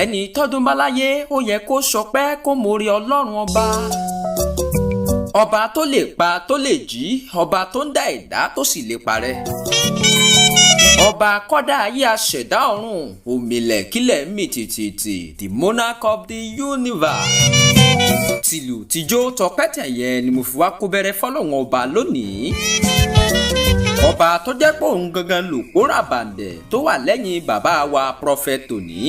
Àlẹ́ ni tọ́dún bá láyé, ó yẹ kó sọpẹ́, kó mórí Ọlọ́run ọba. Ọba tó lè pa, tó lè jí, ọba tó ń dá ẹ̀dá, tó sì lè parẹ́. Ọba kọ́dá ayé, aṣẹ̀dá ọ̀run, òmìlẹ̀ kílẹ̀ mì tìtìtì, the monarch of the universe. Tìlù tìjó tọpẹ́tẹ̀yẹ ni mo fi wá kó bẹ̀rẹ̀ fọlọ́run ọba lónìí. Ọba tó jẹ́ pé òun gangan lòpó ràbàǹdẹ̀ tó wà lẹ́yìn bàbá wa Prophet tòní.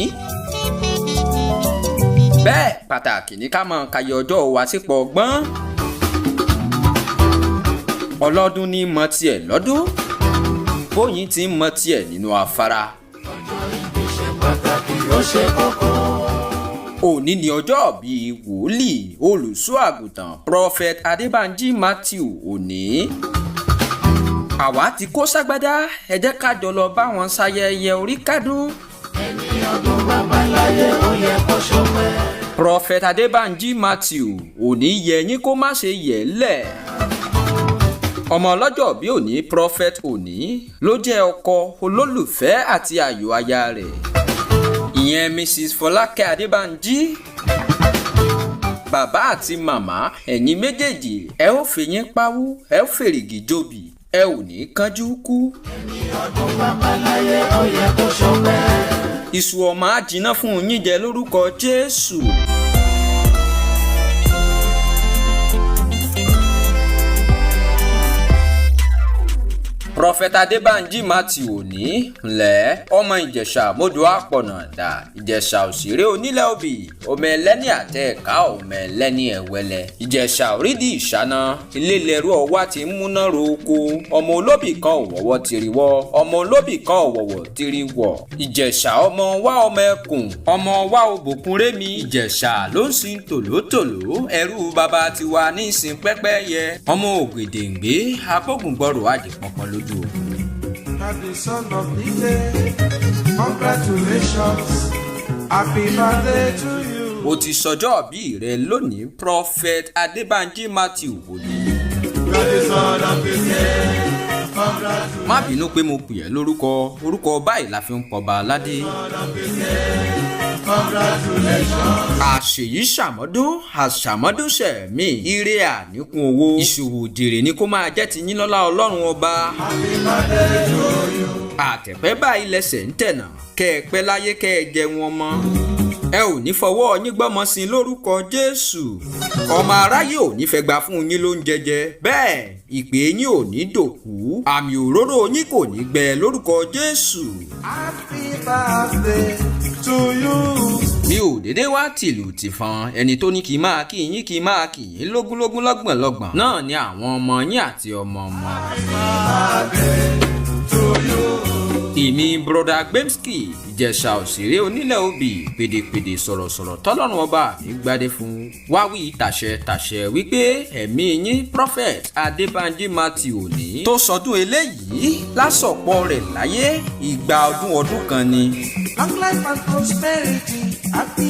Bẹ́ẹ̀ pàtàkì ní ká máa kayọ̀ ọjọ́ wa sípò ọgbọ́n. Ọlọ́dún ní mọ tiẹ̀ lọ́dún, bóyin ti ń mọ tiẹ̀ nínú afárá. Ọjọ́ ìbí ṣe pàtàkì, ó ṣe kókó. Òní ni ọjọ́ bíi wòlíì olùṣọ́ àgùntàn Prophet Adébánjí Matthew Òní. Àwa ti kó ságbádá, ẹ jẹ́ ká jọ lọ bá wọn ṣayẹyẹ orí kádùn. Ẹni ọdún bàbá láyé, ó yẹ kó ṣọpẹ́. Prophet Adébánjí Matthew Òní, yẹ yín kó má ṣe yẹ̀ lẹ̀. Ọmọ ọlọ́jọ́ bí òní, Prophet Òní, ló jẹ́ ọkọ olólùfẹ́ àti àyò aya rẹ̀, ìyẹn Mrs Fọlákẹ́ Adébánjí. Bàbá àti màmá, ẹ̀yin méjèèjì, ẹ ó fìyín pawú, ẹ ó fèrègì jòbì, ẹ ò ní kánjú kú. Ẹni ọdún bàbá láyé, ó yẹ kó ṣọpẹ́. Ìṣù ọmọ á jiná fún yín jẹ lórúkọ Jésù. Prophet Adébánjí Matthew Òní, ńlẹ̀ ọmọ Ìjẹ̀ṣà mọ́dọ̀ àpọ̀nà dà, Ìjẹ̀ṣà òṣèré onílẹ̀ òbí, ọmọ ẹlẹ́ni àtẹ ẹ̀ka, ọmọ ẹlẹ́ni ẹ̀wẹ̀lẹ̀, Ìjẹ̀ṣà orídìí ìṣáná ilé lẹ́rú ọwá ti ń múná roko, ọmọ olóbì kan òwọ̀wọ̀ tiri wọ́, ọmọ olóbì kan òwọ̀wọ̀ tiri wọ̀, Ìjẹ̀ṣà ọmọ wa, ọmọ ẹkùn, ọmọ wa òbòkun rémi, Ìjẹ̀ṣà ló ń sin tòlótòló, ẹrú bàbá tiwa ní ìsìn pẹ́pẹ́yẹ, ọmọ ògèdèǹgbé abógungbọrọ̀ àjẹpọ̀pọ̀ lójú ogun. Happy son of the day. Congratulations. Happy birthday to you. O ti sọjọ́ bí rẹ lónìí, Prophet Adébánjí Matthew Òní. Happy son of the day. Congratulations. Má bínú pé mo pè ẹ́ lórúkọ orúkọ báyìí la fi ń pọba aládé. Congratulations. Àṣèyí ṣàmọ́dún, àṣàmọ́dún ṣẹ̀mí, ire àníkún owó, ìṣòwò jèrè ni kó máa jẹ́ ti yín lọ́lá Ọlọ́run ọba. Happy birthday to you. Àtẹ̀pẹ́ báyìí lẹ́sẹ̀ ń tẹ̀nà, kẹ́ ẹ pẹ́ láyé, kẹ́ ẹ jẹun ọmọ. Ẹ ò ní fọwọ́ yín gbọ́mọ sí i lórúkọ Jésù. Ọmọ aráyé ò ní fẹ́ gbà fún yín ló ń jẹjẹ, bẹ́ẹ̀ ìpè yín ò ní dòkú, àmì òróró yín kò ní gbẹ lórúkọ Jésù. Happy birthday to you. Mi ò dédé wá tìlù tìfọn. Ẹni tó ní kí n máa kí yín, kí n máa kí yín lógúnlógún, lọ́gbọ̀nlọ́gbọ̀n náà ni àwọn ọmọ yín àti ọmọ ọmọ. Birthday to you. Èmi Broda Gbemski, Ìjẹ̀ṣà òṣèré onílẹ̀ òbí, pèdèpèdè sọ̀rọ̀sọ̀rọ̀ tọ́lọ́run ọba mi gbadé fún wáwí tàṣẹ tàṣẹ wípé ẹ̀mí yín, Prophet Adébánjí Matthew Òní, tó sọdún eléyìí lásọ̀pọ̀ rẹ̀ láyé, ìgbà ọdún ọdún kan ni. Long life and prosperity. Happy